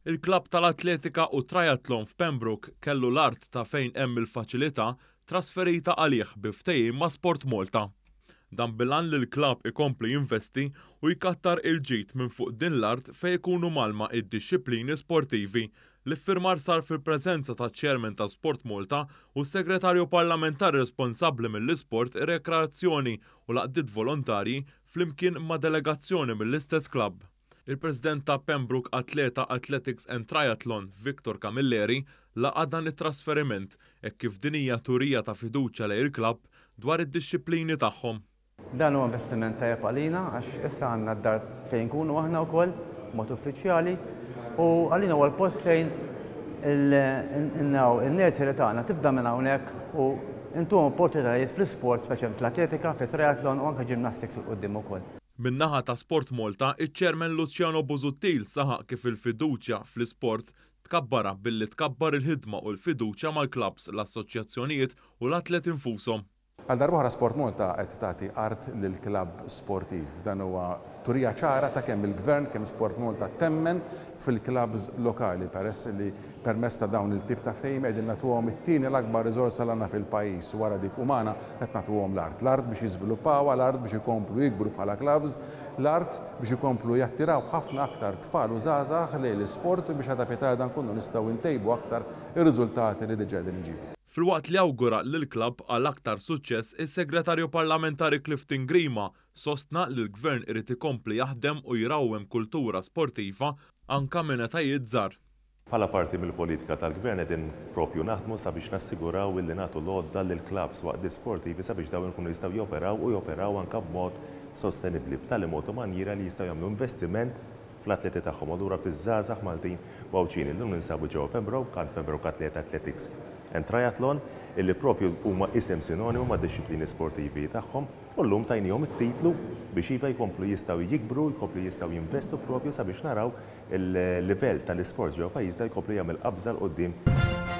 Il-klabb tal-atletika u triathlon f'Pembroke kellu l-art ta' fejn hemm il-faċilità trasferita għalih bi ftehim ma' Sport Malta. Dan bil-għan li l-klabb ikompli jinvesti u jkattar il-ġid minn fuq din l-art fejn ikunu mgħallma id-dixxiplini sportivi. L-iffirmar sar fil-preżenza taċ-Chairman ta' Sport Malta u s-Segretarju Parlamentari responsabbli mill-Isport, ir-Rekreazzjoni u l-Għaqdiet Volontarji flimkien ma' delegazzjoni mill-istess klabb. Il-President ta' Pembroke Athleta Athletics and Triathlon, Victor Camilleri, laqa' dan it-trasferiment hekk kif din hija turija ta' fiduċja lejn il-klabb dwar id-dixxiplini tagħhom. Dan huwa investiment tajjeb għalina għax issa għandna d-dar fejn nkunu aħna wkoll b'mod uffiċjali u għalina huwa l-post fejn in-nursery tagħna tibda minn hawnhekk u ntuhom opportunitajiet fl-isport speċjalment fl-atletika, fit-triathlon u anke gymnastics 'il quddiem ukoll. Min-naħa ta' SportMalta, iċ-Chairman Luciano Busuttil saħaq kif il-fiduċja fl-isport tkabbarha billi tkabbar il-ħidma u l-fiduċja mal-klabbs, l-assoċjazzjonijiet u l-atleti nfushom. Għal darb'oħra SportMalta qed tagħti art lil klabb sportiv. Dan huwa turija ċara ta' kemm il-Gvern, kemm SportMalta temmen fil-klabbs lokali peress li permezz ta' dawn il-tip ta' ftehim qegħdin nagħtuhom it-tieni l-akbar riżorsa li għandna fil-pajjiż wara dik umana, qed nagħtuhom l-art. L-art biex jiżviluppawha, l-art biex ikomplu jikbru bħala klabbs, l-art biex ikomplu jattiraw ħafna aktar tfal u żgħażagħ lejn l-isport u biex għada pitgħada nkunu nistgħu ntejbu aktar ir-riżultati li diġà qegħdin inġibu. Filwaqt li awgura lill-klabb għal aktar suċċess, is-Segretarju Parlamentari Clifton Grima Sostna li l-Gvern irid ikompli jaħdem u jrawwem kultura sportiva anka minn etajiet żgħar. Bħala parti mill-politika tal-Gvern qegħdin propju naħdmu sabiex nassiguraw illi nagħtu l-għodda lill-klabbs u għaqdiet sportivi sabiex dawn ikunu jistgħu joperaw u joperaw anke b'mod sostenibbli b'tali mod u manjiera li jistgħu jagħmlu investiment fl-atleti tagħhom u allura fiż-żgħażagħ Maltin u Għawdxin. Illum ninsabu ġewwa Pembroke għand Pembroke Athlete Athletics and Triathlon illi propju huma isem sinonimu mad-dixxiplini sportivi tagħhom. U llum tajniehom it-titlu biex iva jkomplu jistgħu jikbru, jkomplu jistgħu jinvestu propju sabiex naraw il-livell tal-isports ġewwa pajjiżna jkompli jagħmel qabża 'l quddiem.